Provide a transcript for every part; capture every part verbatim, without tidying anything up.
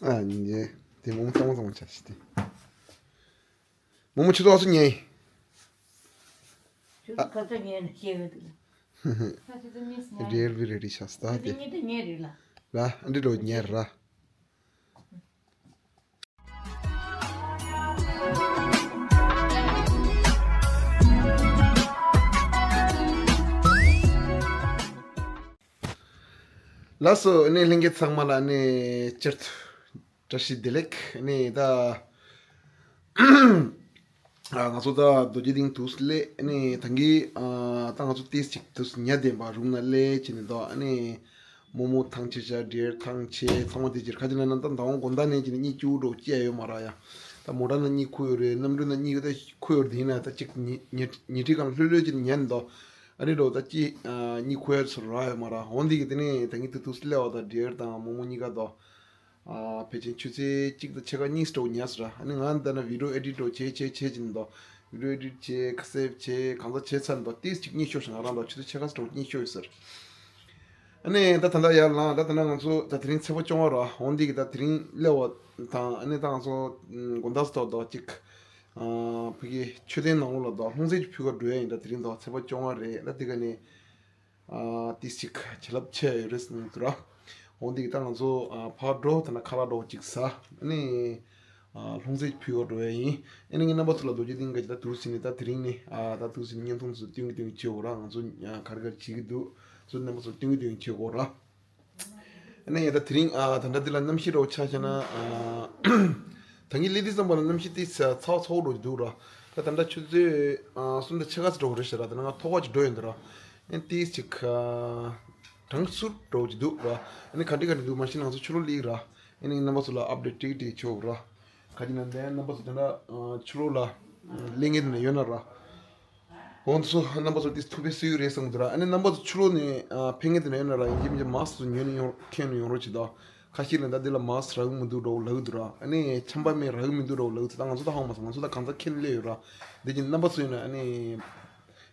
ཨ་ཉེ། དེ་མོ་མོ་གཙང་མ་གཙང་མ་བྱ་ཞིག་དེ། མོ་མོ་ཆུ་ཚོད་ག་ཚོད་ཉལ་ཡིན། ཆུ་ཚོད་ག་ཚོད་ཉལ་ན་ཤེས་ཡོད་དེ། ད་ཆུ་ཚོད་གཉིས་ཉལ། རེད་རེད་རེད་རེད་ཤག་ད་ཆུ་ཚོད་དེ། གཉིས་དེ་ཉལ་རེད་ལ། ར་ཨ་འདྲི་འགྲོ་ཉལ་ར། ལགས་སོ། ཨ་ནི་ལྷན་རྒྱས་ཚང་མ་ལ་ཨ་ནི་སྤྱིར་དུ་བཀྲ་ཤིས་བདེ་ལེགས། ཨ་ནི་ད་ཨ་ང་ཚོ་ད་རྡོ་རྗེ་གདན་དུ་སླེབས། ཨ་ནི་ད་གིན་ཨ་ད་ང་ཚོ་ཏིས་ཅིག་དུ་ཉལ་བསྡད་པ་རུམ་ནང་སླེབས་བྱས་ནས་ད་ཨ་ནི་མོག་མོག་ཐང་ཆད་བྱས། འབྲས་ཐང་ཆད། ཚང་མ་དེ་ཅིག་ཁ་ཅིག་ལ་ན་ད་མདང་དགོང་དག་ནས་ཅིག་གཉིད་སྐྱིད་པོ་འདྲ་བོ་སྐྱེས་ཡོད་མ་རེད་ཡ། ད་མོ་ཊ་ནང་གཉིད་ཁུག་ཡོད་རེད། གནམ་གྲུ་ནང་གཉིད་ད་ཁུག་ཡོད་རེད། དེ་ཡིན་ན་ད་ཅིག་ཉལ་ཉལ་ཉལ་ཁྲིའི་སྒང་ལྷོད་ལྷོད་ཅིག་ཉལ་འདུག་ཨ་རེ་འགྲོ་ད་ཅིག་ཨ་གཉིད་ཁུག་ཡ་ཚོར་རག་ཡོད་མ་རེད། འོན་ཏེ་གི་དེ་ནས་ད་གིན་དུ་དུ་སླེབས་པ་དང་འབྲས་དང་མོག་མོག་གཉིས་ཀ་དང་ཨ་ཕལ་ཆེར་ཆུ་ཚོད་གཅིག་དང་ཕྱེད་ཀ་གཉིས་འདྲ་བོ་ཉལ་སོང་ར། ཨ་ནི་ང་འདི་ན་བི་ཌི་ཡོ་ཨེ་ཌིཊ་འདྲ་བོ་བྱས་བྱས་བྱས་ཀྱིན་འདུག་བི་ཌི་ཡོ་ཨེ་ཌིཊ་བྱས་ཁ་སེབ་བྱས་གང་ཚ་བྱས་ཚར་འདུག་ཏིས་ཅིག་གཉིད་ཤོར་ཤག་ང་རང་དང་ཆུ་ཚོད་ཕྱེད་ཀ་འདྲ་བོ་གཉིད་ཤོར་ཡོད་ཟེར། ཨ་ནི་ད་ད་ལྟ་ཡར་ལངས། ད་ད་ལྟ་ང་ཚོ་ད་དེ་རིང་ཚེས་པ་བཅོ་ལྔ་ར། འོན་ཏེ་གི་ད་དེ་རིང་སླེབས་པ་དང་ཨ་ནི་ད་ང་ཚོ་དགོང་དག་ཐོག་ད་ཅིག་ཨ་ཕ་གི་མཆོད་རྟེན་ནང་ལོགས་ལ་ད་ལྷུང་བཟེད་ཅིག་ཕུལ་ག་འགྲོ་ཡ་ཡིན། ད་དེ་རིང་ད་ཚེས་པ་བཅོ་ལྔ་རེད། ད་དེ་ག་ནས་ཨ་ཏིས་ཅིག་བྱིན་རླབས་ཆེ་ཡོད་རེད་གསུངས་འདུག་ར། འོན་ཏེ་གི་ད་ང་ཚོ་ཨ་ཕར་འགྲོ། ད་ན་ཁ་ལག་འདྲ་བོ་ཅིག་ཟ། ཨ་ནི་ཨ་ལྷུང་བཟེད་ཕུལ་བ་འགྲོ་ཡ་ཡིན། ཨ་ནི་ངས་རྣམ་པ་ཚོ་ལ་རྡོ་རྗེ་གདན་གྱི་ད་དུས་ཟིན་ནས་ད་དེ་རིང་ནས་ཨ་ད་དུས་ཟིན་ནས་བརྙན་ཐུང་ཚོ་སྟོན་གི་སྟོན་གི་བྱེད་འོ་ར། ང་ཚོ་ཨ་ག་རེ་ག་རེ་བྱེད་ཀྱི་འདུག་ཚོ་རྣམ་པ་ཚོ་ལ་སྟོན་གི་སྟོན་གི་བྱེད་འོ་ར། ཨ་ནི་ཡ་ད་དེ་རིང་ཨ་ད་ལྟ་འདི་ལ་གནམ་གཤིས་འདྲ་བོ་ཆ་བཞག་ན་ཨ་ད་གིན་སླེབས་དུས་ཙམ་པ་ལ་གནམ་གཤིས་དེ་ཚ་ཚ་བོ་འདྲ་བོ་འདུག་ར། ད་ད་ལྟ་ཆུ་ཚོད་ཨ་གསུམ་དང་ཕྱེད་ཀ་ཙམ་འདྲ་བོ་རེད་ཤག་ར། ད་ནང་ཐོག་ཁ་ཅིག་འགྲོ་ཡོང་འདུག་ར། ཨ་ནི་ཏིས་ཅིག་གྲང་སུ་འདྲ་བོ་ཅིག་འདུག་ར། ཨ་ནི་ག་འདྲ་ག་འདྲ་འདུག་མ་ཤེས། ང་ཚོ་ཕྱི་ལོགས་སླེབས་ར། ཨ་ནི་རྣམ་པ་ཚོ་ལ་ཨབ་ཌེཊ་ཏིག་ཏིག་བྱེད་འོ་ར། ག་ཅི་ན་འདི་རྣམ་པ་ཚོ་དེ་འདྲ་ཕྱི་ལོགས་ལ་སླེབས་མཁན་དེ་འདྲ་ཡོད་ན་ར། འོ་འདི་ཚོ་རྣམ་པ་ཚོ་ཏིས་ཐུགས་ཕན་གསོས་ཡོད་རེད་བསམ་གི་འདུག་ར། ཨ་ནི་རྣམ་པ་ཚོ་ཕྱི་ལོགས་ནས་ཕེབས་མཁན་དེ་འདྲ་ཡོད་ན་ར། ཡིན་གཅིག་མིན་གཅིག་མཱསི་ཁ་ཚོ་ཉོས་ནས་ཡོང་། འཁྱེར་ནས་ཡོང་རོགས་བྱེད་དོ། ཁ་ཤས་ལ་ད་འདི་ལ་མཱསི་ཁ་རག་གི་མི་འདུག་འདྲ་བོ་ལབ་ཀྱི་འདུག་ར། ཨ་ནི་ཆམ་པ་མེད་རག་གི་མི་འདུག་འདྲ་བོ་ལབ་ཀྱི་འདུག་ད་ང་ཚོ་ད་ཧང་མ་སོང་། ང་ཚོ་ད་གང་ཚ་འཁྱེར་ནས་སླེབས་ཡོད་ར། འདི་གི་རྣམ་པ་ཚོ་ཡོད་ན་ཨ་ནི་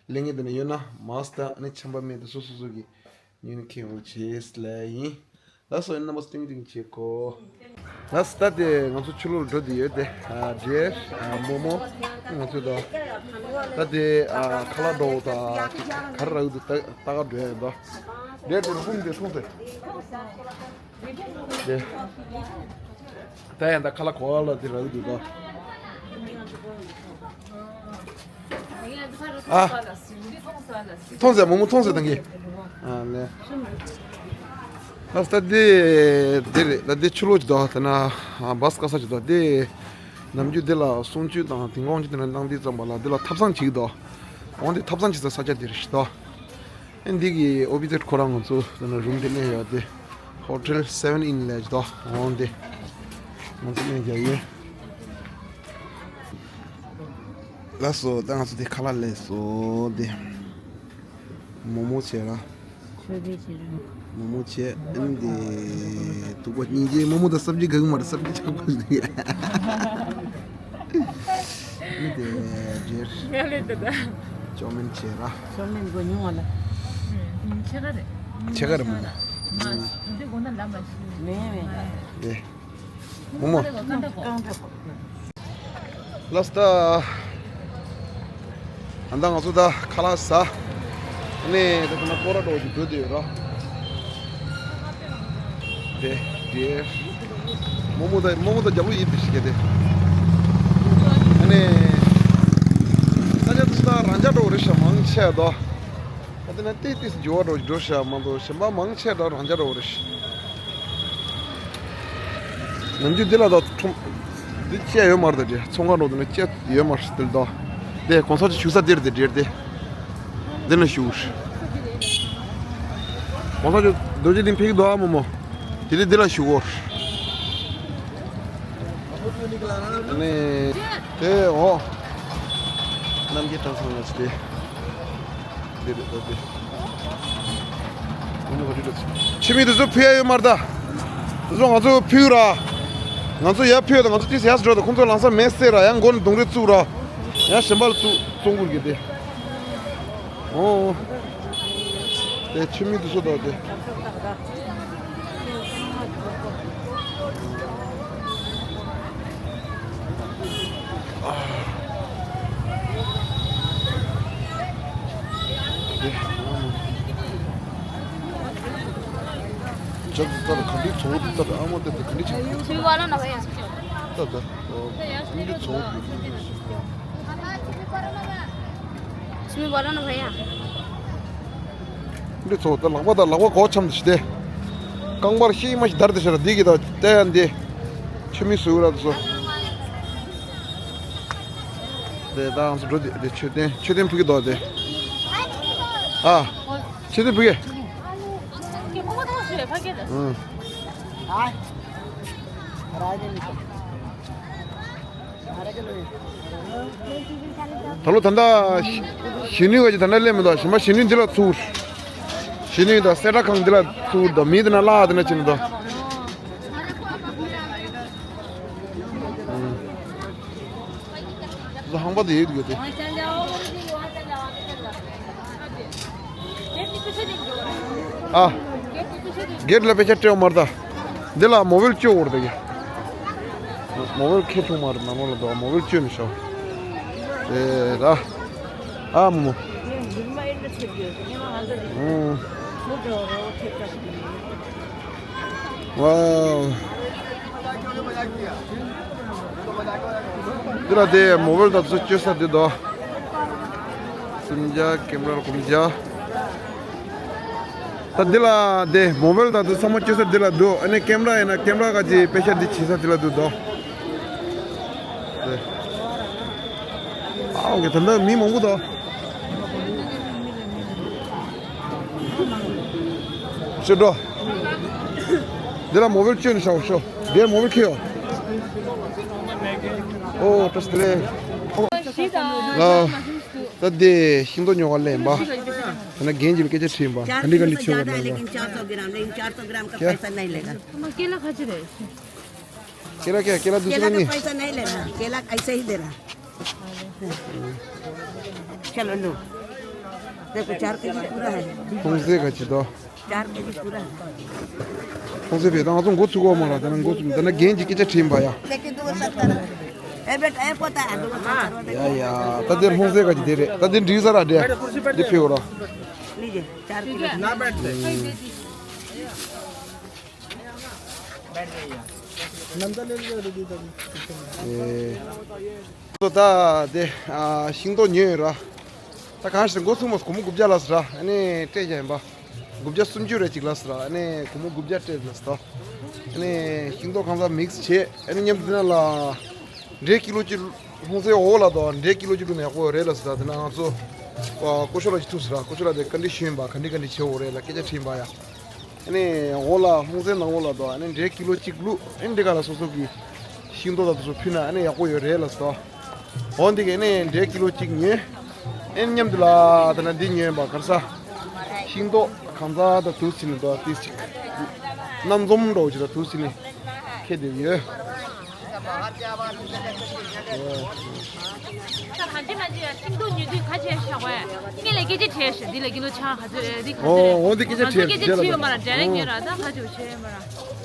སླེབས་མཁན་དེ་འདྲ་ཡོད་ན་མཱསི་ཁ་དང་ཨ་ནི་ཆམ་པ་མེད་དེ་སོ་སོ་སོ་གི་ཉོས་ནས་འཁྱེར་ཡོང་རོགས་བྱེད་ལབ་ཡིན། ལགས་སོ། ཨ་ནི་རྣམ་པ་ཚོ་སྟོན་གི་སྟོན་གི་བྱེད་གོ། ལགས་སོ། ད་དེ་ང་ཚོ་ཕྱི་ལོགས་ལ་འགྲོ་བསྡད་ཡོད་དེ། ཨ་འབྲས་ཨ་མོག་མོག་ང་ཚོ་ད་ད་དེ་ཨ་ཁ་ལག་འདྲ་བོ་ད་ཅིག་ག་རེ་རག་གི་འདུག་ལྟ་ལྟ་ག་འགྲོ་ཡ་ཡིན་ད། འབྲས་དེ་རུ་ཧུམ་དེ་མཐོང་ཚེ། དེ། ད་ཡང་ད་ཁ་ལག་གོ་བ་ལ་དེ་རག་གི་འདུག་ད། ཨ། མཐོང་ཟེར། མོག་མོག་མཐོང་ཟེར་ད་གིན། ཨ་ལེ། ཨ་ད་དེ་དེ་རེད། ད་དེ་ཕྱི་ལོགས་ཀྱི་ད་དེ་ན་ཨ་བཱས་ཀ་ས་ཅིག་ད་དེ། ནམ་རྒྱུན་དེ་ལ་གསུང་ཆོས་དང་དིང་རྐང་ཅིག་དེ་ན་གནང་དུས་ཙམ་པ་ལ་དེ་ལ་ཐབ་ཚང་ཅིག་ད། འོང་དེ་ཐབ་ཚང་ཅིག་ས་ས་ཆ་དེ་རེད་ཤི་ད། ཨ་འདི་གི་ཨོ་པི་ཛེ་ཁོ་རང་ང་ཚོ་དེ་ན་རུམ་དེ་གནས་ཡོད་དེ། ཧོ་ཊེལ་སེ་ཝན་ཨིན་ལབ་ཅིག་ད། འོང་དེ་ང་ཚོ་གནས་རྒྱག་ཡིན། ལགས་སོ། ད་ང་ཚོ་དེ་ཁ་ལག་ལས་སོ་དེ། མོག་མོག་བྱས་ར། ཆོས་དེ་བྱས་ར། མོག་མོག་བྱས། ཨ་ནི་དེ་དུག་པ་སྙིང་རྗེ། མོག་མོག་དང་སབ་ཇི་གང་མ་རེད། སབ་ཇི་ཆགས་པ་ཞིག་རེད། ཨ་ནི་དེ་འབྲས། ང་ལས་དེ་ད། ཅོ་མིན་བྱས་ར། ཅོ་མིན་གོ་མྱོང་བ་ལ། ཕྱེད་ཀ་རེད། ཕྱེད་ཀ་རེད་མོག་མོག་མ་འདི་གོ་ན་ལ་མ་ཤི། མེད་མེད། དེ། མོག་མོག་ལགས་སོ། ད་ཨ་ད་ང་ཚོ་ད་ཁ་ལག་ཟ། ཨ་ནི་ད་ད་ན་སྐོར་ར་འདྲ་བོ་ཅིག་འགྲོ་བསྡད་ཡོད་ར། དེ་དེ། མོག་མོག་ད་མོག་མོག་ད་རྒྱབ་ལོགས་ཡིན་པའི་ཞིག་ག་དེ། ཨ་ནི་ས་ཆ་དེ་ཚོ་ད་རང་འཇགས་འདྲ་བོ་རེད་ཤག་མང་ཆེ་ད། ད་དེ་ན་ཏིས་ཏིས་འགྱུར་བ་འགྲོ་འགྲོ་ཤག་མ་གཏོགས་གཞན་པ་མང་ཆེ་ད་རང་འཇགས་འདྲ་བོ་རེད་ཤག་ནམ་རྒྱུན་འདི་ལ་ད་ཁྲོམ་འདི་བཅད་ཡོད་མ་རེད། ད་དེ་ཚོང་ཁང་འགྲོ་དེ་ན་བཅད་ཡོད་མ་རེད། དེ་ལ་ད་དེ་གོང་ས་ཅིག་བཞུགས་ས་དེ་རེད། དེ་འདྲ་དེ་འདི་ན་བཞུགས། གོང་ས་ཅིག་རྡོ་རྗེ་གདན་ཕེབས་ཀྱི་འདུག་ཨ་མོ་མོ། དེ་ལས་འདི་ལ་བཞུགས་གོ། ནས་དེ་འོ། རྣམ་རྒྱལ་གྲྭ་ཚང་ལ་ཅི་དེ། འདི་རེད་ད་དེ། ཁྱིམ་མི་དེ་ཚོ་ཕུད་ཡ་ཡོད་མ་རེད་ད། དེ་ཚོ་ང་ཚོ་ཕུད་ར། ང་ཚོ་ཡར་ཕུད་ད། ང་ཚོ་ཏིས་ཡར་འགྲོ་ད། ཁོང་ཚོ་ལམ་སང་མེ་བསད་ར། ཡང་མགོ་ནས་རྡུང་རེས་བཙུགས་ར། ཡང་གཞན་པ་ལ་བཙུགས་བཙོང་དགོས་ཀྱི་དེ། ཨོ། དེ་ཁྱིམ་མི་དེ་ཚོ་ད་དེ། ད་ད་ད་ག་འདྲའི་ཚོགས་འདུ་ད་ཨ་མ་ད་ད་ག་འདྲའི་ཆགས། ཚུལ་བ་ལ་ན་བ་ཡ། ད་ད་ག་འདྲའི་ཚོགས་འདུ། ཚུལ་བ་ལ་ན་བ་ཡ། འདི་ཚོ་ད་ལག་པ་ད་ལག་པ་གོ་འཆམ་དུ་ཞི་སྟེ། རྐང་པར་ཤི་མ་ཞིག་བརྡར་དུ་ཤར་འདི་གི་ད་ལྟ་ཡང་འདི། ཆུ་མིག་སུ་ར་དུ་སོ། དེ་ད་ང་ཚོ་འགྲོ་དེ་དེ་མཆོད་རྟེན་མཆོད་རྟེན་ཕུ་གི་དོ་དེ། ཨ། མཆོད་རྟེན་ཕུ་གི། ཨང་། ད་ལོ་ད་ལྟ་གཞོན་ནུ་ག་ཅིག་ད་ལྟ་སླེབས་མི་འདུག་གཞན་པ་གཞོན་ནུ་འདི་ལ་ཚུར། གཞོན་ནུ་དང་གསལ་བསྒྲགས་ཁང་འདི་ལ་ཚུར་དང་མི་འདི་ན་བརླག་འདི་ན་ཕྱིན་འདུག་ཧང་པ་དེ་ཡོད་དགོས་ཏེ། ཨ། སྒེར་ལ་དཔེ་ཆ་སྤྲད་མར་ད། འདི་ལ་མོ་བེལ་སྤྱོད་འོར་དེ་གི། མོ་བེལ་ཁེ་ཆུང་མར་ནང་ལོགས་ལ་འདུག་མོ་བེལ་སྤྱོད་ནི་ཤོག་ཨེ་ར། ཨ་མོ་མོ། ཨུམ། ཝའོ། འདི་ལ་དེ་མོ་བེལ་དང་ཚོ་སྤྱོད་ས་དེ་དོ། སུམ་བརྒྱ་ཀེམ་ར་ལ་སུམ་བརྒྱ། ད་འདི་ལ་དེ་མོ་བེལ་དང་དུ་ཚང་མ་སྤྱོད་ས་འདི་ལ་འདུག་ཨ་ནི་ཀེམ་ར་ཡིན་ན་ཀེམ་ར་ག་ཅི་དཔེ་ཆ་འདི་བྱེད་ས་འདི་ལ་འདུག་དོ། དེ། ཨ་ཨོ་ཀེ་ད་འདི་མི་མང་པོ་དོ། ཤོད་འགྲོ། འདི་ལ་མོ་བེལ་སྤྱོད་ནས་བཞག་ཤོག་འདིར་མོ་བེལ་ཁྱེར་ཡོང་། ཨོ་བཀྲ་ཤིས་བདེ་ལེགས། ཨོ། ལ། ད་འདི་ཤིང་ཏོག་ཉོ་ག་སླེབས་པ། ད་ནི་རྒན་གྱིས་སྐད་ཆ་དྲིས་པ། ག་འདྲ་ག་འདྲ་ཆེ་བ་ལ་ལ། लेकिन चार सौ ग्राम, लेकिन चार सौ ग्राम का क्या? पैसा नहीं लेगा। केला खा रहे। केला क्या? केला दूसरा केला का नहीं? पैसा नहीं लेना, केला ऐसे ही देना। चलो लो, देखो चार केजी पूरा है। ཁོང་ཚེ་ག་ཅི་དོ། चार केजी पूरा है। ཁོང་ཚེ་བེ་དང་ང་ཚོ་འགོ་ཚུགས་གོ་མ་ལ་ད་ནི་འགོ་ཚུགས་ད་ནི་རྒན་གྱིས་སྐད་ཆ་དྲིས་པ་ཡ། लेकिन दो सत्तर है। ए बेटा, ए पोता है, दो सत्तर। ཡ་ཡ་ད་དེ་ཁོང་ཚེ་ག་ཅི་དེ་རེད། ད་དེ་འགྲིག་ས་ར་དེ་འདི་ཕེ་འོ་ར། लीजिए, चार केजी। ད་དེ་ཤིང་ཏོག་ཉོས་ཡོད་ར། ད་གང་ཞིག་འགོ་ཚུགས་མ་སོང་། སྒོར་མོ་དགུ་བརྒྱ་ལ་ཟེར་ར། ཨ་ནི་སྤྲད་ཀྱང་ཡིན་པ། དགུ་བརྒྱ་སུམ་ཅུ་རེ་གཅིག་ལ་ཟེར་ར། ཨ་ནི་སྒོར་མོ་དགུ་བརྒྱ་སྤྲད་ལ་ཟེར། ཨ་ནི་ཤིང་ཏོག་གང་ཟག་མིག་སི་བྱས། ཨ་ནི་མཉམ་དུ་ན་ལ། འབྲས་ཀི་ལོ་གཅིག་ལྷུང་སའི་འོག་ལ་དོ། འབྲས་ཀི་ལོ་གཅིག་བླུགས་ན་ཡག་པོ་རེད་ལ་ཟེར། ད་དེ་ན་ང་ཚོ་ཀོ་ཤོ་ལ་གཅིག་ཐུག་ཟེར་ར། ཀོ་ཤོ་ལ་དེ་ག་འདྲི་ཞུས་ཡིན་པ། ག་འདྲི་ག་འདྲི་བྱེད་འོ་རེད་ལ་སྐད་ཆ་དྲིས་ཡིན་པ་ཡ། ཨ་ནི་འོག་ལ་ལྷུང་སའི་ནང་འོག་ལ་དོ། ཨ་ནི་འབྲས་ཀི་ལོ་གཅིག་བླུགས། ཨ་ནི་འདི་ག་ལ་སོ་སོ་གི་ཤིང་ཏོག་དང་དེ་ཚོ་ཕུལ་ན་ཨ་ནི་ཡག་པོ་ཡོད་རེད་ལ་ཟེར། འོ་འདི་ག་ཨ་ནི་འབྲས་ཀི་ལོ་གཅིག་ཉོས། ཨ་ནི་མཉམ་དུ་ལ་དེ་ན་འདི་ཉོས་པ་གར་ས། ཤིང་ཏོག་གང་ཟག་དང་དུ་ཟིན་ནས་དོ། ཏིས་ཅིག་སྣ་འཛོམས་འགྲོ་ཅིག་དང་དུ་ཟིན་ནས་ཁེ་དེ་ཡོད། ད་གང་ཅི་མ་ཅི་ཡང་ཤིང་ཏོག་ཉོ་དུས་ཁ་ཆེ་བཞག་པས། ངས་ལས་སྐད་ཆ་དྲིས་ཤག་འདི་ལ་ཀི་ལོ་ཆང་ག་ཚོད་རེད། འདི་ག་ཚོད་རེད། ཨོ་འདི་སྐད་ཆ་ང་ཚོ་དྲིས་སྐད་ཆ་དྲིས་ཡོད་མ་ར། འདྲ་རེ་ཉོས་ར། ད་ཁ་ཆེ་བ་ཆེ་ཡོད་མ་ར།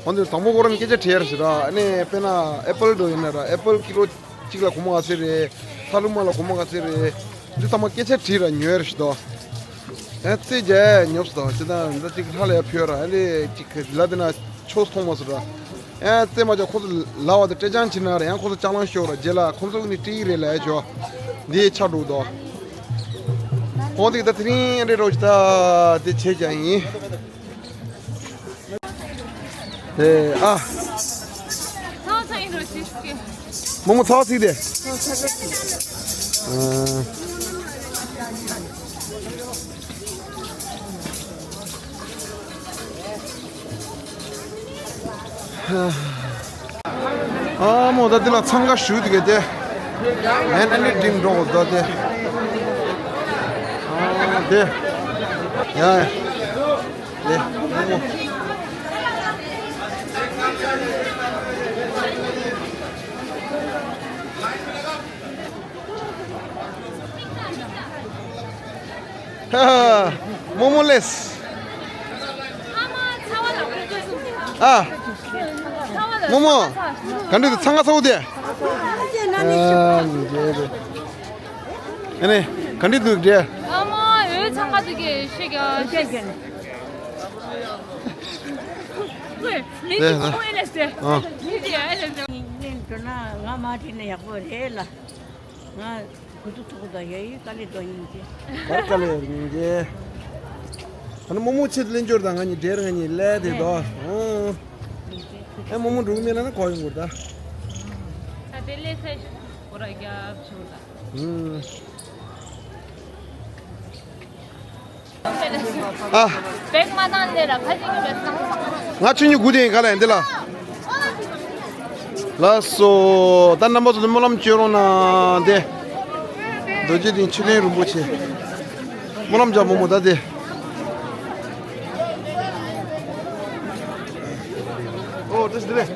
ཨོ་འདི་དང་པོ་ཁོ་རང་སྐད་ཆ་དྲིས་ཡར་ཞིག་ར། ཨ་ནི་དཔེར་ན་ཨེ་པལ་འགྲོ་ཡིན་ན་ར། ཨེ་པལ་ཀི་ལོ་གཅིག་ལ་སྒོར་མོ་ག་ཚོད་རེད། ཐ་ལུ་མ་ལ་སྒོར་མོ་ག་ཚོད་རེད། འདི་ཚང་མ་སྐད་ཆ་དྲིས་ར་ཉོས་ར་ཞིག་དོ། ཨེ་རྩེ་རྒྱ་ཉོབ་སོང་། ཅི་ད་འདི་གཅིག་ལྷ་ལ་ཡ་ཕུལ་ར། ཨ་ནི་གཅིག་ལ་དེ་ན་ཆོས་མཐོང་མ་སོང་ར། ཨེ་རྩེ་མ་རྒྱ་ཁོ་ཚོ་ལ་བ་དེ་སྤྲད་ཅང་ཕྱིན་ན་ར། ཡང་ཁོ་ཚོ་ཅ་ལང་ཤོར་ར། རྗེས་ལ་ཁོ་ཚོ་གི་ནི་སྤྲད་ཀྱི་རེད་ལ་ཡ་ཆོ། འདི་ཆ་འགྲོ་དོ། ཁོང་དེ་ད་དེ་རིང་ཨེ་འདྲ་རོ་ཅི་ད་དེ་བྱས་ཀྱང་ཡིན། ཨེ་ཨ། ཚང་ཚང་ཡིན་རོ་ཤི་སྐྱེ། མོ་མོ་ཚ་བ་ཚིག་དེ། ཨ། ཨ་མོ་ད་འདི་ལ་འཚང་ཁ་ཞུ་དེ་ག་དེ། ཨན་ཨན་ནི་ཌིམ་འགྲོ་གོ་ད་དེ། ཨ་དེ། ཡ། དེ། མོ་མོ། ཧ་ཧ། མོ་མོ་ལེས། ཨ། མོ་མོ། ག་འདྲ་འདུག་འཚང་ཁ་ཚ་བོ་དེ། ཨ་ནི་ག་འདྲ་འདུག་དེ། ཨ་མ་འོད་འཚང་ཁ་འདུག་གི་ཤེས་ཀྱང་ཤེས་ཀྱང་། མི་དེ་ཁོང་ཨེ་ལས་ཟེར། ཨ། མི་དེ་ཨེ་ལས་ཟེར། ངས་འགྲོ་ན་ང་མ་བྲིས་ན་ཡག་པོ་རེད་ལ། ང་གུ་ཚུགས་ཐུག་དང་ཡ་ཡི་དཀའ་ལས་དོ་ཡིན་གྱི། གར་དཀའ་ལས་ཡིན་གྱི། ཨ་ནི་རྨོ་མོ་ཆེད་ལེན་འབྱོར་དང་ང་གཉིས་འབྲེལ་ང་གཉིས་ལས་དེ་དོ། ཨ། ཨེ་རྨོ་མོ་འགྲོ་གི་མེད་ན་ན་གོ་ཡོང་གོ་ད། ད་དེ་ལས་ཚད་ཤོག་གོ་ར་རྒྱབ་ཆུ་ལ། ཨ། བེག་མ་བཏང་ལེ་ར་ཁ་ཅིག་གི་བེག་བཏང་། ང་ཆུ་ཉུ་གུ་དེ་ག་ལ་ཡིན་འདི་ལ། ལགས་སོ། ད་རྣམ་པ་ཚོ་སྨོན་ལམ་བཅོས་རོགས་གནང་དེ། རྡོ་རྗེ་གདན་ཆོས་ལྡན་རིན་པོ་ཆེ། སྨོན་ལམ་རྒྱག་མོ་མོ་ད་དེ། ཨོ་དེ་འདི་རེད།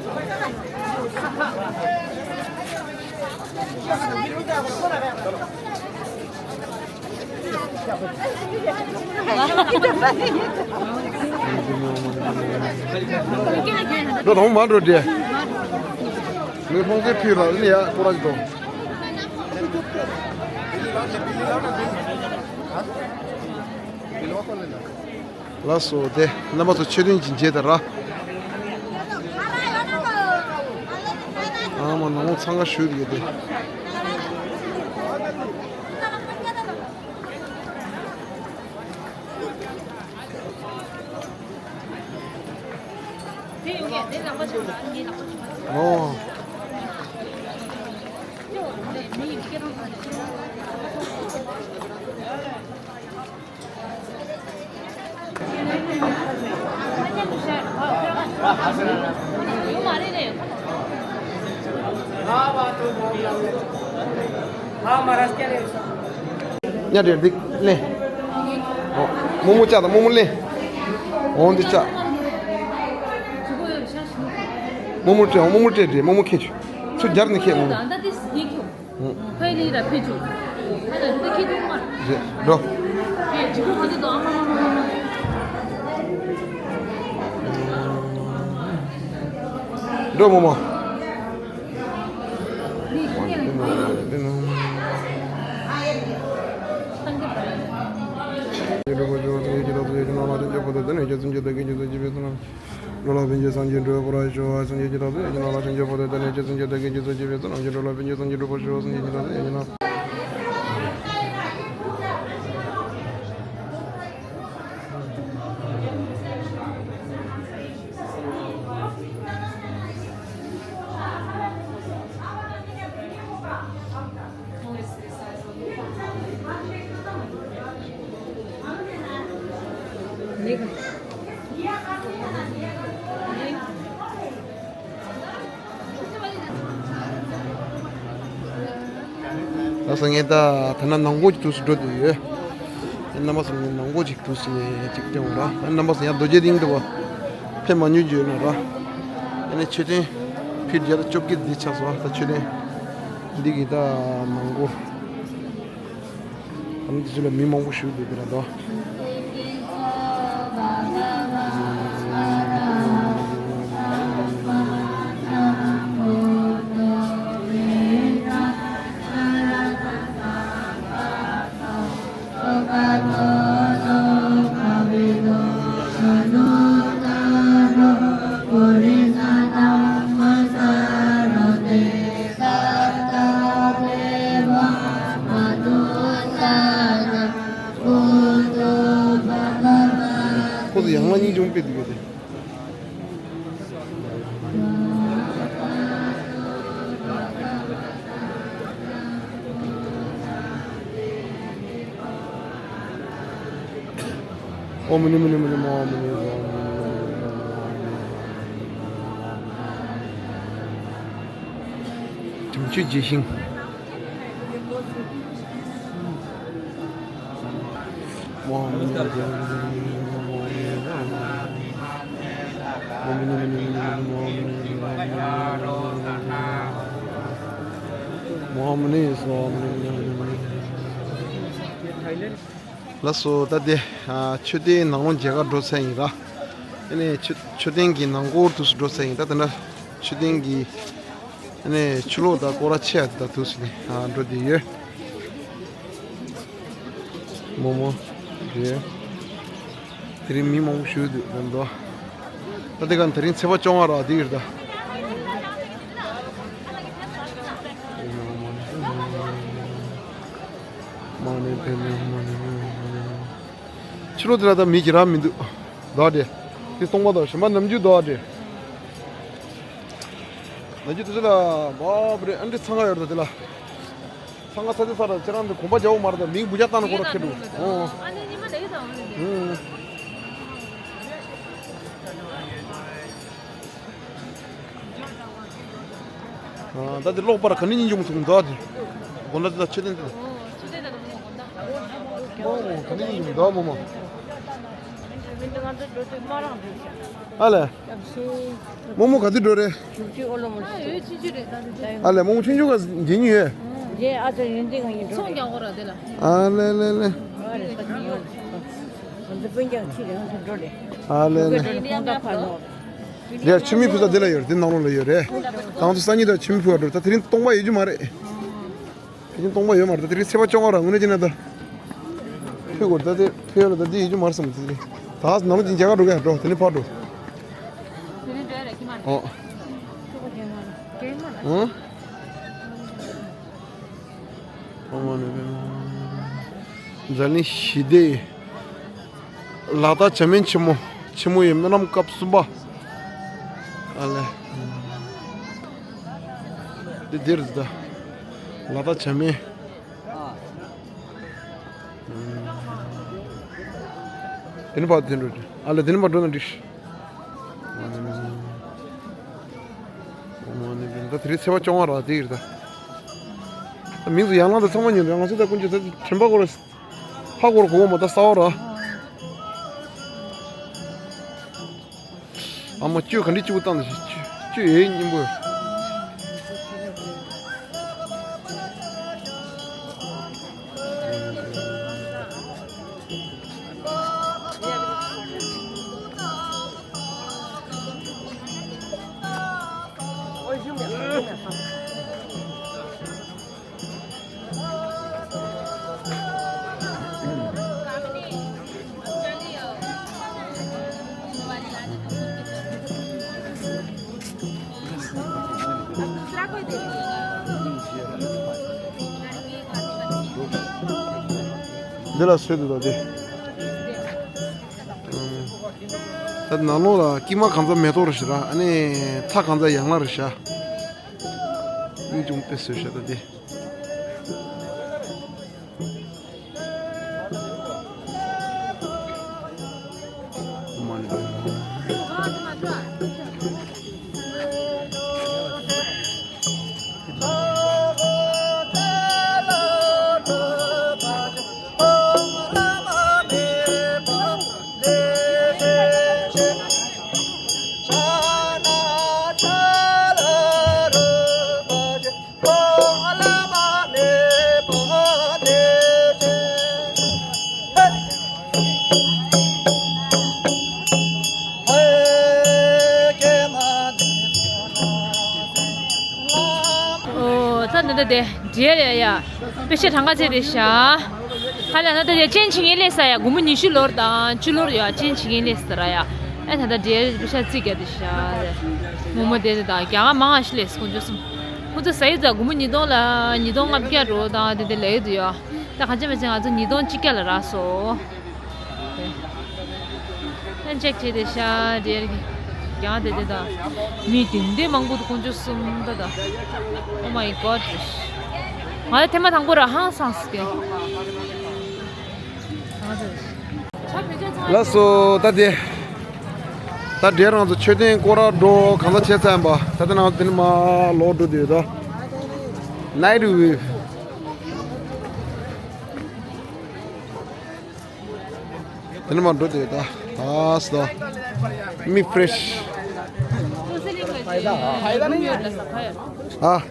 འགྲོ་དང་མ་འགྲོ་དེ། ངས་ལྷུང་བཟེད་ཕུལ་ལ་ནི་ཡ་ཀོ་ར་ཅི་དང་། ལགས་སོ་དེ་རྣམ་པ་ཚོ་ཆོས་ལྡན་གྱི་མཇལ་དར་ར། ཨ་མ་ནང་ཚང་ཁ་ཞུ་དེ་དེ། ཨོ། ཉ་འདྲེ་འདི་ལེན། ཨོ། རྨོ་མོ་ལྕགས་དང་རྨོ་མོ་ལེན། འོང་འདི་ལྕགས། རྨོ་མོ་སྤྲད་འོང་། རྨོ་མོ་སྤྲད་འདྲེ་རྨོ་མོ་ཁྱེད་ཆུ་ཚུར་རྒྱར་ནི་ཁྱེད་འོང་། ཕ་ཡི་ལི་ར་ཕེ་ཆུ། ཕ་ལ་རི་ད་ཁེ་ཐུང་མ། རེད་འགྲོ། ཕེ་ཇི་གུ་ཧ་དི་དོ་ཨ་མ་མ་མ་མ་མ། འགྲོ་མོ་མོ། འགྲོ་ལ་ཕན་ཆད་སངས་རྒྱས་འགྲོ་བའི་སྐོར་ར་ཤོག་སངས་རྒྱས་ཀྱི་ཐོག་ཏུ་ཡོད་ཀྱི་ནང་ལ་སངས་རྒྱས་པོ་དེ་དེ་ནས་ཁྱེད་སངས་རྒྱས་བདག་གིས་ཁྱེད་ཚོ་ཅི་བས་སུ་ནམ་ཞིག་འགྲོ་ལ་ཕན་ཆད་སངས་རྒྱས་འགྲོ་བ་ཤོག་སངས་རྒྱས་ཀྱི་ཐོག་ཏུ་ཡོད་ཀྱི་ནང་། ལགས་སོ། ངས་ད་ཐ་ན་ནང་སྒོ་གི་དུས་སུ་འགྲོ་དུས་ཡོད། རྣམ་པ་ཚོ་ངས་ནང་སྒོ་གཅིག་དུས་སུ་ནས་གཅིག་སྟོན་འོང་ར། རྣམ་པ་ཚོ་ཡང་རྡོ་རྗེ་གདན་འགྲོ་བ་ཕེབས་མ་མྱོང་རྒྱུ་ཡོད་ན་ར། ཨ་ནི་མཆོད་རྟེན་ཕིཊ་བརྒྱ་དང་བཅོ་བརྒྱད་འདི་ཆགས་སོང་། ད་མཆོད་རྟེན་འདི་གི་ད་ནང་སྒོ། ཨ་ནི་འདི་ཚོ་ལ་མི་མང་པོ་ཞིག་འདུག་གི་ར་ད། ཁོ་ཚོ་ཡང་ལ་སྙིང་རྗེ་མོ་དཔེ་འདུག་གས་དེ། ཨོཾ་མ་ཎི་མ་ཎི་མ་ཎི་མ་ཎི་མ་ཎི་མ་ཎི། དྲིན་ཆེན་རྗེས་ཤིང་། ལགས་སོ། ད་དེ་མཆོད་རྟེན་ནང་ལོགས་མཇལ་ཁ་འགྲོ་ཚར་ཡིན་ར། ཨ་ནི་མཆོད་མཆོད་རྟེན་གྱི་ནང་སྒོར་དུས་སུ་འགྲོ་ཚར་ཡིན། ད་དེ་འདྲ་མཆོད་རྟེན་གྱི་ཨ་ནི་ཕྱི་ལོགས་དང་སྐོར་ར་ཆེ་ཡ་དེ་དང་དུས་སུ་ནས་འགྲོ་བསྡད་ཡོད། རྨོ་མོ་རེད། དེ་རིང་མི་མང་པོ་ཞིག་འདུག་ལབ་འདུག་ད་དེ་ག་དེ་རིང་ཚེས་པ་བཅོ་ལྔ་ར་དེ་ཡིན་ད། ཕྱི་ལོགས་དེ་ལ་ད་མི་གི་ར་མི་འདུག་ད་དེ། དེ་སྟོང་པ་དང་གཞན་པ་ནམ་རྒྱུན་ད་དེ། ནམ་རྒྱུན་དེ་ཚོ་ལ་བབ་རེ་ཨ་འདྲི་ཚང་ག་ཡོད་ད་དེ་ལ། ཚང་ག་ཚ་དེ་ཚ་ར་ཁྱེད་རང་དེ་གོམ་པ་རྒྱག་འོ་མ་རེད་ད། མིང་བུ་རྒྱག་བཏང་ན་ཁོ་ར་ཁེ་འགྲོ། ཨོ། ཨ་ནི་ཉི་མ་ལས་ད་འོ་རེད། ཨུམ། ཨ། ད་དེ་ལོག་པར་ག་ནས་ཉིན་འཇོམས་སོང་ད་དེ། དགོན་ད་དེ་ད་མཆོད་རྟེན་དེ་ད། ཨོ་ག་ནས་ཉིན་འཇོམས་ད་མོ་མོ། ཨ་ལེ། མོ་མོ་ག་དུས་འགྲོ་རེད། ཨ་ལེ་མོ་མོ་ཆུང་ཆུང་ག་འགྱིན་ཡོད། ཨ་ལེ་ལེ་ལེ། ཨ་ལེ་ལེ། དེར་མཆོད་མེ་ཕུལ་ས་དེ་ལ་ཡོད་རེད། དེ་ནང་ལོགས་ལ་ཡོད་རེད། ད་ང་ཚོ་སང་ཉིན་ད་མཆོད་མེ་ཕུལ་བ་འགྲོ། ད་དེ་རིང་སྟོང་པ་ཡོད་རྒྱུ་མ་རེད། དེ་རིང་སྟོང་པ་ཡོད་མ་རེད། ད་དེ་རིང་ཚེས་པ་བཅོ་ལྔ་ར་དངོས་གནས་བྱས་ན་ད། ཕུལ་དགོས་ད་དེ་ཕུལ་ཡོད་ལ་ད་དེ་ཡོད་རྒྱུ་མ་རེད་བསམ། དེ་རིང་ད་ནང་ལོགས་ཀྱི་མཇལ་ཁ་འགྲོ་ག་འགྲོ། དེ་ནས་ཕར་འགྲོ། ཨོ། ཨང་། འཛམ་གླིང་ཞི་བདེ། ལ་དྭགས་བྱམས་སྨན་ཆེན་མོ། ཆེན་མོ་ཡི་སྨོན་ལམ་སྐབས་གསུམ་པ། ཨ་ལེ། འདི་འདིར་ཟིག་ད། ལ་དྭགས་བྱམས་སྨན། དེ་ནས་ཕར་དེ་འགྲོ། ཨ་ལེ་དེ་ནས་མར་འགྲོ་ན་འགྲིག་ད་དེ་རིང་ཚེས་པ་བཅོ་ལྔ་ར་དེ་ཡིན་ད། ད་མིང་ཚོ་ཡང་ལང་དང་ཚང་མ་ཉོན་ར། ང་ཚོ་ད་ཀུན་གྱི་ད་དྲན་པ་སྐོར་ཧ་གོ་ར་གོ་གོ་མ་ད་གསར་བ་ར། ཨ་མ་བཅུད་ག་འདྲ་གཅིག་པུ་བཏང་ད་ཞིག་བཅུད་བཅུད་ཡོད་སྙིང་པོ། འདི་ལ་སོས་འདུག་ད་དེ། ད་ནང་ལོགས་ལ་དཀྱིལ་མ་གང་ཚ་མེ་ཏོག་རེད་ཤག་ར། ཨ་ནི་མཐའ་གང་ཚ་ཡང་ལ་རེད་ཤག། མིག་ཅུང་དཔེ་བཟོས་ཤག་ད་དེ། ཨོ། ད་ནི་ད་དེ་འདྲེ་རེད་ཡ། དཔེ་ཆ་གྲངས་ཀ་བྱས་ཏེ་ཤ། ཧ་ལས་ན་ད་དེ་ཅན་ཆིང་ངེ་ལས་ས་ཡ། དགུང་མོ་ཉི་ཤུ་ལོར་དང་བཅུ་ལོར་ཡ་ཅན་ཆིང་ངེ་ལས་ས་ར་ཡ། ཨེ་ད་ད་འདྲེ་དཔེ་ཆ་རྩིས་རྒྱག་ཏེ་ཤ་རེད། མོ་མོ་དེ་དེ་དང་རྒྱ་གར་མང་ང་ཤི་ལས་ཁོང་ཚོ་གསུམ། ཁོང་ཚོ་ས་ཡི་ད་དགུང་མོ་ཉིས་སྟོང་ལ་ཉིས་སྟོང་ལྔ་བརྒྱ་འགྲོ་དང་དེ་དེ་ལས་དུ་ཡ། ད་གང་ཅི་མ་ཅི་ང་ཚོ་ཉིས་སྟོང་གཅིག་བརྒྱ་ལ་རག་སོ། ཨན་ཅེག་བྱས་ཏེ་ཤ་འདྲེར་གི་རྒྱང་དེ་དེ་དང་། མི་དེ་འདྲའི་མང་པོ་འདུག་ཁོང་ཚོ་གསུམ་ད་ད། Oh my God. ང་ལ་ཐེངས་མ་དང་པོ་ར་ཧང་སངས་སོང་། ལགས་སོ། ད་དེ། ད་འདྲེ་རང་ཚོ་མཆོད་རྟེན་སྐོར་ར་འགྲོ་གང་ཚ་བྱས་ཚར་ཡིན་པ། ད་དེ་ནང་དེ་ནི་མ་ལོག་འགྲོ་དུས་ད། Night view. དེ་ནས་མར་འགྲོ་དེ་ད། ད་སོ། མི་ཕེ་རེ་ཤི། ཨ།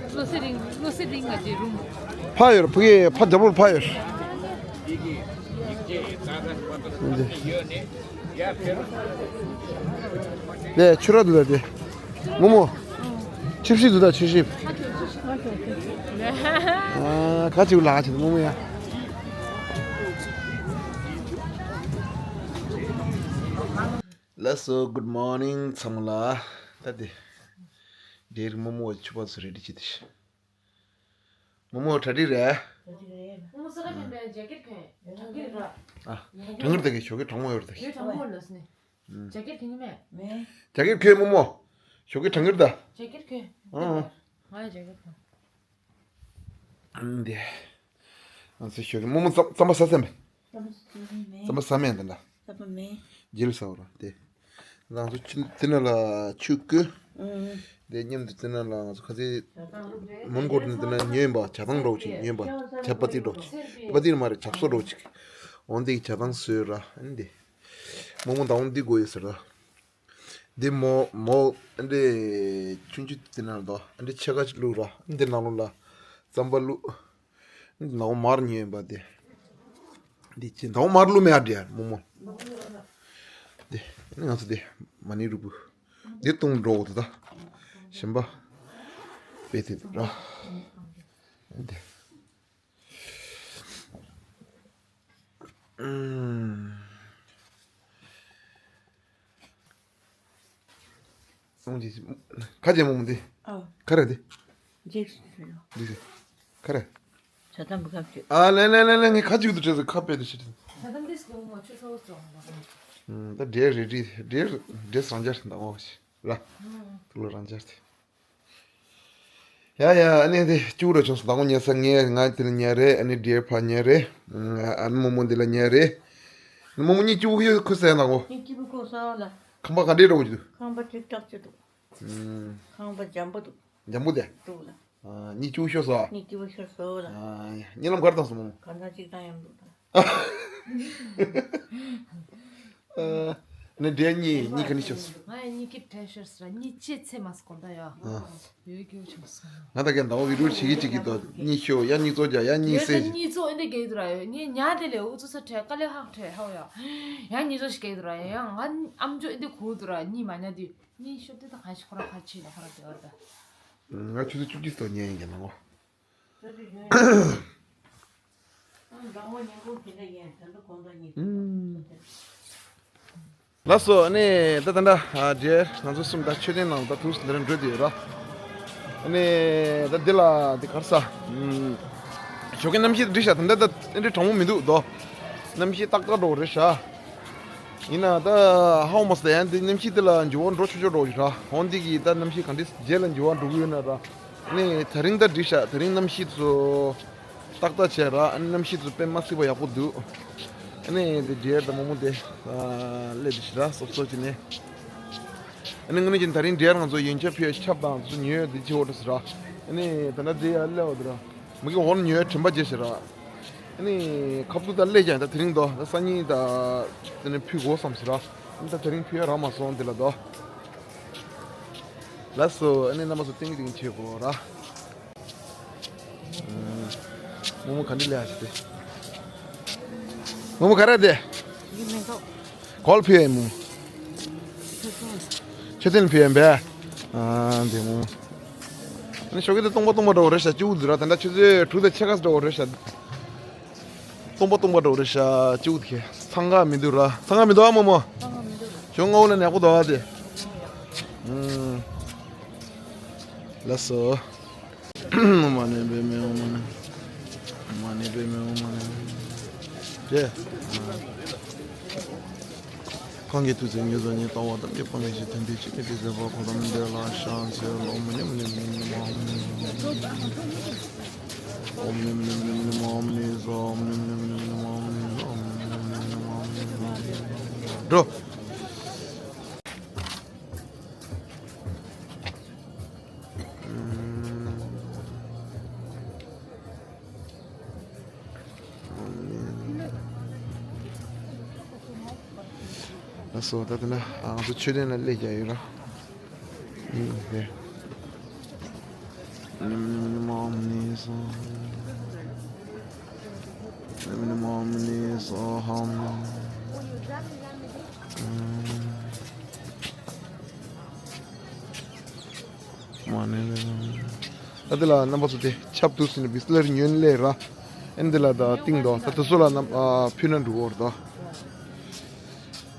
ཕ་ཡོད་ཕ་གི་ཕ་རྒྱབ་ལོགས་ཕ་ཡོད། འདི། ལས་ཆུ་ར་འདུག་ད་དེ། མོ་མོ། ཆིབས་ཤིག་འདུག་ད་ཆིབས་ཤིག། ཨ་ག་ཅིག་ལ་ཆེ་མོ་མོ་ཡ། ལགས་སོ། Good morning ཚང་མ་ལ། ད་དེ། འདྲེ་རིགས་རྨོ་མོ་ཆུ་བ་ཚོ་རེ་ཌི་བྱེད་དེ། རྨོ་མོ་གྲ་སྒྲིག་རེད། རྨོ་མོ་ས་ལ་ཕན་པའི་ཇེ་ཀེད་གོན། གྲང་གི་ར། ཨ། གྲང་གི་ར་ད་གི་ཞོགས་ཀས་གྲང་མོ་ཡོད་ར་ད་གི། ཡོད་གྲང་མོ་ལ་སི་ནི། ཇེ་ཀེད་གོན་གི་མེད། མེད། ཇེ་ཀེད་གོན་རྨོ་མོ། ཞོགས་ཀས་གྲང་གི་ར་ད། ཇེ་ཀེད་གོན། ཨང་། ང་ཡང་ཇེ་ཀེད་གོན། འདི། ང་ཚོ་ཞོགས་ཀས་རྨོ་མོ་རྩམ་རྩམ་པ་ཟ་ཟིན་པས། རྩམ་པ་ཟ་མེད་འདི་འདྲ། རྩམ་པ་མེད། རྗེས་ལ་ཟ་འོ་ར་དེ། ང་ཚོ་ཆུ་དེ་ན་ལ་ཆུ་བསྐོལ། ཨང་། དེ་མཉམ་དུ་དེ་ན་ལ་ང་ཚོ་ཁ་ཚིག་མོན་གྷོ་དེ་ན་དེ་ན་ཉོས་ཡིན་པ་ཇ་ཐང་འདྲ་བོ་ཅིག་ཉོས་ཡིན་པ་ཇ་པ་ཏི་འདྲ་བོ་ཅིག་པ་ཏི་མ་རེད་ཇ་སོ་འདྲ་བོ་ཅིག་འོ་འདི་གི་ཇ་ཐང་བཟོས་ར་ཨ་ནི་དེ། རྨོ་མོ་ད་འོ་འདི་དགོས་ཡོད་ཟེར་ར། འདི་མོ་མོ་ཨ་འདྲེ་ཆུང་ཆུང་དེ་ན་ལ་དོ་ཨ་འདྲེ་ཕྱེད་ཀ་ཅིག་བླུགས་ར་ཨ་འདི་ནང་ལོགས་ལ་རྩམ་པ་བླུགས། འདི་ནང་མར་ཉོས་ཡིན་པ་དེ། འདི་ཅི་ནང་མར་བླུགས་མེད་ཨ་འདྲེ་རྨོ་མོ། འདི་ཨ་ནི་ང་ཚོ་འདི་མ་ཎི་རུ་བུ། འདི་བཏུང་འགྲོ་འོ་དེ་ད། ཞིམ་པ། དཔེ་དེ་ར། འདི། ཨུམ། ཨུམ་ཅི་ཅི། ཁ་རྗེ་མོ་མོ་འདི། ཨ། ཁ་རེ་འདི། རྗེས་སུ་ཡོད། འདི་ཟེར། ཁ་རེ། ཇ་དམ་བུ་ཁབ་ཅིག་ཨ་ལེ་ལེ་ལེ་ལེ་ངས་ཁ་ཅིག་ཏུ་བྲེས་སོ་ཁ་པད་དུ་ཕྱིར། ཇ་དམ་འདི་སྐྱོ་མོ་ཆུ་ཚོད་བཙོང་བ། ཨུམ་ད་འདྲེ་རེ་རེ་འདྲེ་འདྲེ་སང་རྒྱ་ཟིན་ད་འོ་ཞིག་ར། ཨུམ། ཐུགས་ལ་རང་རྒྱ་དེ། ཡ་ཡ་ཨ་ནི་དེ་ཅུ་ར་བྱུང་སོང་ད་ངོ་ཉལ་ས་ངས་ང་དེ་ལ་ཉལ་རེད་ཨ་ནི་འདྲེ་ཕ་ཉལ་རེད། ཨ་ནི་རྨོ་མོ་འདི་ལ་ཉལ་རེད། རྨོ་མོ་གཉིས་ཅུ་བོ་ཡོད་ཁུ་སེ་ན་གོ། གཉིས་ཅུ་བོ་ཁུ་སེ་ལ། ཁང་པ་ག་འདྲས་འགྲོ་གི་འདུག་ཁང་པ་ཅིག་ཏག་ཅིག་འདུག་ཁང་པ་འཇམ་པོ་འདུག་འཇམ་པོ་དེ། འདུག་ལ། གཉིས་ཅུ་བོ་ཤོར་སོང་། གཉིས་ཅུ་བོ་ཤོར་སོང་ལ། གཉིད་ལམ་གར་བཏང་སོང་མོ། ག་འདྲ་ཅིག་བཏང་ཡང་འདུག་ད། ནི་འདྲེ་གཉིས་གཉིས་ག་ནི་ཤོར་སོང་། ང་ཡང་གཉིད་སྐྱིད་དྲན་ཤོར་སོང་གཉིད་ཅི་ཚེ་མ་སྐོར་ད་ཡ། ཡོད་རྒྱུ་བྱུང་སོང་། ང་ད་གན་ཟླ་བོ་བི་རུ་བྱེད་ཀྱི་བྱེད་ཀྱི་དོ་གཉིད་ཤོ་ཡ་གཉིད་ཚོ་རྒྱ་ཡ་གཉིད་སེ་ཡོད་ད་གཉིད་ཚོ་ཨེ་འདྲ་གེ་དུ་ར་ཡོད་ངས་ཉ་དེ་ལས་འུ་ཚོ་ས་ཁྲལ་དཀའ་ལས་ཧག་ཁྲལ་ཧའོ་ཡ། ཡ་གཉིད་ཚོ་ཞིག་གེ་དུ་ར་ཡ་ང་ཨམ་ཅོ་ཨེ་འདྲ་གུ་དུ་ར་གཉིད་མ་ཉ་དུས་གཉིད་ཤོ་དེ་ད་གང་ཞིག་ཁོ་ར་ཁ་ཆེ་ལ་ཁོ་ར་དེ་བར་ད། ང་ཆུ་ཚོད་བཅུ་གཅིག་ཙམ་ཉལ་ཡིན་གྱི་ནང་ངོ་། ལགས་སོ་ཨ་ནི་ད་ད་འདྲ་རྗེས་ང་ཚོ་གསུམ་ད་མཆོད་རྟེན་ནང་ད་ཐུགས་སུ་འདི་རིང་འགྲོ་དུས་ར། ཨ་ནི་ད་འདི་ལ་འདི་གར་ས། ཞོགས་ཀའི་གནམ་གཤིས་འདི་ཤ་ད་འདྲ་ད་ཨ་འདྲ་གྲང་མོ་མི་འདུག་དོ། གནམ་གཤིས་ཏག་ཏག་འགྲོ་རེད་ཤག་ཡིན་ན་ད་ཧའོ་མ་སྟེ་ཡང་འདི་གནམ་གཤིས་འདི་ལ་འགྱུར་བ་འགྲོ་ཆོག་ཆོག་འགྲོ་ཡོད་ར། འོན་འདི་གི་ད་གནམ་གཤིས་ག་འདྲ་རྗེས་ལ་འགྱུར་བ་འགྲོ་གི་ཡོད་ན་ར། ནི་དེ་རིང་ད་འགྲིག་ཤག་དེ་རིང་གནམ་གཤིས་ཚོ་ཏག་ཏག་བྱས་ར། ཨ་ནི་གནམ་གཤིས་ཚོ་དཔེ་མ་སྲིད་པ་ཡག་པོ་འདུག་ཨ་ནི་དེ་རྗེས་ད་རྨོ་མོ་དེ་སླེབས་དེ་ཞི་ར་སོབ་སོབ་བྱས་ནས། ཨ་ནི་དངོས་གནས་ཀྱི་དེ་རིང་འདྲེར་ང་ཚོ་ཡོན་ཆབ་ཕུལ་ཆབ་དང་ཚོ་ཉོས་དེ་ཆེ་བོ་འགྲོ་ཟེར་ར། ཨ་ནི་ད་ལྟ་དེ་ཡར་སླེབས་འོ་དེ་ར། མི་གི་འོར་ཉོས་དྲན་པ་བརྗེད་ཟེར་ར། ཨ་ནི་ཁབ་ཏུ་ད་སླེབས་ཀྱང་ད་དེ་རིང་དོ་ད་སང་ཉིན་ད་དེ་ནས་ཕུལ་དགོས་བསམ་ཟེར་ར། ཨ་ནི་ད་དེ་རིང་ཕུལ་ཡ་རག་མ་སོང་དེ་ལ་དོ། ལགས་སོ། ཨ་ནི་རྣམ་པ་ཚོ་ཏིང་ཏིང་བྱེད་དགོས་ར། རྨོ་མོ་ག་འདྲ་ལས་ཨ་ཞིག་དེ། རྨོ་མོ་ག་རེ་དེ། གོལ་ཕི་ཨེ་མོ། ཆེ་ཏན་ཕི་ཨེ་བེ། ཨ་འདི་མོ། ཨ་ནི་ཞོགས་ཀས་དེ་སྟོང་པ་སྟོང་པ་འགྲོ་རེད་ཤག་ཅིག་འདུག་ར་ད་ལྟ་ཆུ་ཚོད་དྲུག་དང་ཕྱེད་ཀ་འགྲོ་རེད་ཤག་སྟོང་པ་སྟོང་པ་འགྲོ་རེད་ཤག་ཅིག་འདུག་གས་འཚང་ཁ་མི་འདུག་ར། འཚང་ཁ་མི་འདུག་ཨ་རྨོ་མོ། འཚང་ཁ་མི་འདུག་ཞོགས་སྔ་པོ་ལ་ནག་པོ་འདུག་ཨ་དེ། ཨུམ། ལགས་སོ། མ་ཎི་པདྨེ་ཧཱུྃ། མ་ཎི་པདྨེ་ཧཱུྃ། མ་ཎི་པདྨེ་ཧཱུྃ། མ་ཎི་པདྨེ་ཧཱུྃ། གང་གི་མཐུ་རྩལ་ཉེར་བཟང་ཉིད་ལྟ་བ་དང་། སྐྱེས་པ་ངེས་ཤེས་ཐིམ་པས་ཕྱིར་མི་འདོད་པ། གོ་ཏམ་དེ་ལ་ཕྱག་འཚལ་ལོ། ཨོཾ་མ་ཎི་པདྨེ་ཧཱུྃ། ཨོཾ་མ་ཎི་པདྨེ་ཧཱུྃ། ཨོཾ་མ་ཎི་པདྨེ་ཧཱུྃ། ཨོཾ་མ་ཎི་པདྨེ་ཧཱུྃ། ཨོཾ་མ་ཎི་པདྨེ་ཧཱུྃ། འགྲོ། ལགས་སོ། ད་ལྟ་ང་ཚོ་མཆོད་རྟེན་ལ་སླེབས་ཀྱི་ཡོད་ར། ཨུམ་དེ། མ་ཎི་པདྨེ་ཧཱུྃ། མ་ཎི་པདྨེ་ཧཱུྃ། ད་འདི་ལ་རྣམ་པ་ཚོ་དེ་ཆབ་ཏུ་ཟིན་ན་བི་སི་ལེར་ཉོན་ལེ་ར། ཨེ་འདི་ལ་ད་ཏིང་དོ་ད་དུ་སོ་ལ་རྣམ་ཨ་ཕུལ་ན་འགྲུབ་འོར་དོ།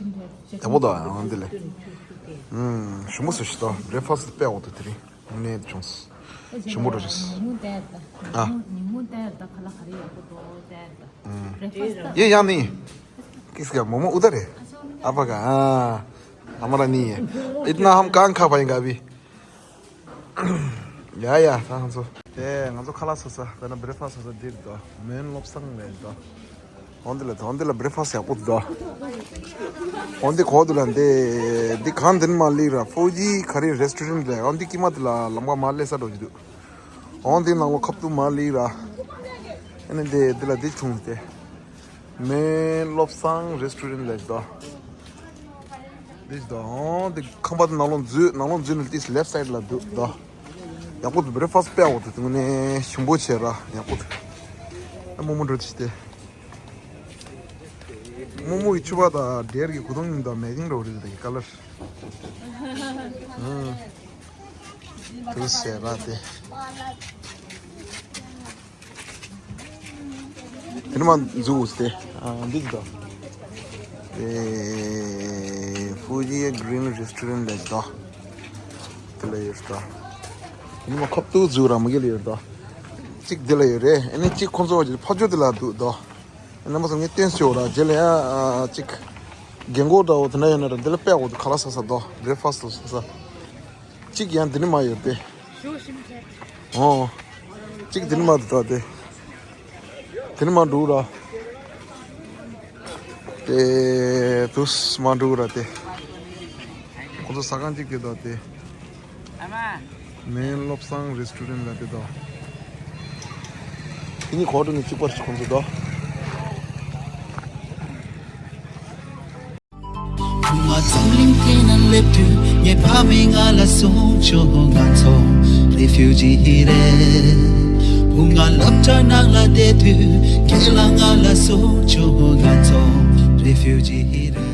ཡག་པོ་འདུག་ཨང་འདི་ལས། ཨུམ། ཞིམ་པོ་བཟོས་ཤག་ད་བྷི་རེག་ཕ་སི་དཔེ་ཡག་པོ་འདུག་དེ་རིང་ནས་བྱུང་། ཞིམ་པོ་འགྲོ་ཤག་ཉིན་མོ་བལྟས་ད། ཨ། ཉིན་མོ་བལྟས་ད་ཁ་ལག་ག་རེ་ཡག་པོ་འདུག་བལྟས་ད། བྷི་རེག་ཕ་སི་ད། ये यहाँ नहीं। किसका मोमो उधर है। आपा का। हाँ। हमारा नहीं है। इतना हम कहाँ खा पाएंगे अभी। ཡ་ཡ། ད་ང་ཚོ་དེ་ང་ཚོ་ཁ་ལག་ཟ་ས། དཔེར་ན་བྷི་རེག་ཕ་སི་ཟ་ས་འདིར་འདུག་མོན་བློ་བཟང་ལས་འདུག་འོ་འདི་ལ་འོ་འདི་ལ་བྷི་རེག་ཕ་སི་ཡག་པོ་འདུག་འོ་འདི་གོ་འདི་ལ་འདི་འདི་གང་འདི་ནི་མ་ལི་ར་ཕོ་ཇི་ཁ་རི་རེ་སི་ཊོ་རན་ཊི་ལ། འོ་འདི་ཀི་མ་འདི་ལ་ལམ་ཁ་མ་ལེ་ས་འགྲོ་གི་འདུག་འོ་འདི་ནང་ལོ་ཁབ་ཏུ་མ་ལི་ར། ཨ་ནི་འདི་འདི་ལ་འདི་བྱུང་སྟེ། མོན་བློ་བཟང་རེ་སི་ཊོ་རན་ཊི་ལ་འདུག་འདི་འདུག་འོ་འདི་ཁང་པ་དེ་ནང་ལོགས་འཛུལ། ནང་ལོགས་འཛུལ་ནས་ཏིས་ལེབ་སའིཌ་ལ་འདུག་འདུག་ཡག་པོ་འདུག་བྷི་རེག་ཕ་སི་དཔེ་ཡག་པོ་འདུག་དེ་ངོས་ནས་ཞིམ་པོ་བྱས་ར་ཡག་པོ་འདུག་ཨ་མོག་མོག་འགྲོ་ཅི་སྟེ། མོག་མོག་གི་ཕྱུ་པ་དང་འབྲས་ཀྱི་གོ་དོང་གཉིས་དང་མེ་ཀིང་འདྲ་བོ་རེད་དེ་གི་ཀ་ལར། ཨུམ། དུ་ཟེར་ར་དེ། དེ་ནི་མ་འཛུགས་ཏེ། ཨ་འདི་གི་དོ། ཨེ། ཕུ་ཇི་གྷི་རིན་རེ་སི་ཊོ་རན་ཊི་ལ་དོ། དེ་ལ་ཡོད་དོ། དེ་ནི་མ་ཁབ་ཏུ་འཛུགས་ར་མ་གི་ལ་ཡོད་དོ། གཅིག་དེ་ལ་ཡོད་རེད། ཨ་ནི་གཅིག་ཁོང་ཚོ་ཕ་ཇོ་དེ་ལ་འདུག་དོ། ཨ་ནི་མ་སོང་ངས་བསྟན་སོ་ར་རྗེས་ལ་ཡ་ཨ་གཅིག་རྒན་གོག་འདྲ་བོ་དེ་འདྲ་ཡོད་ན་ར་འདི་ལ་དཔེ་འོ་དེ་ཁ་ལག་ཟ་ས་དོ། བྷི་རེག་ཕ་སི་ཟ་ས། གཅིག་ཡང་འདི་ནི་མ་ཡོད་དེ། ཨོ། གཅིག་འདི་ནི་མ་འདུག་ད་དེ། དེ་ནི་མ་འདུག་ར། དེ་དུས་མ་འདུག་ར་དེ། ཁོ་ཚོ་ཟ་ཁང་གཅིག་དེ་དང་དེ། མོན་བློ་བཟང་རེ་སི་ཊོ་རན་ཊི་ལ་དེ་དང་། དེ་ནི་གོ་དྲུག་ནས་གཅིག་པར་ཞིག་ཁོང་ཚོ་དང་། བུ་ང་འཛམ་གླིང་སྟེང་ན་སླེབས་དུས་ངའི་ཕ་མས་ང་ལ་གསུངས་བྱུང་། ང་ཚོ་རེ་ཕིའུ་ཇི་རེད། བུ་ང་སློབ་གྲྭ་ནང་ལ་བསྡད་དུས་ཁྱེད་ལ་ང་ལ་གསུངས་བྱུང་། ང་ཚོ་རེ་ཕིའུ་ཇི་རེད།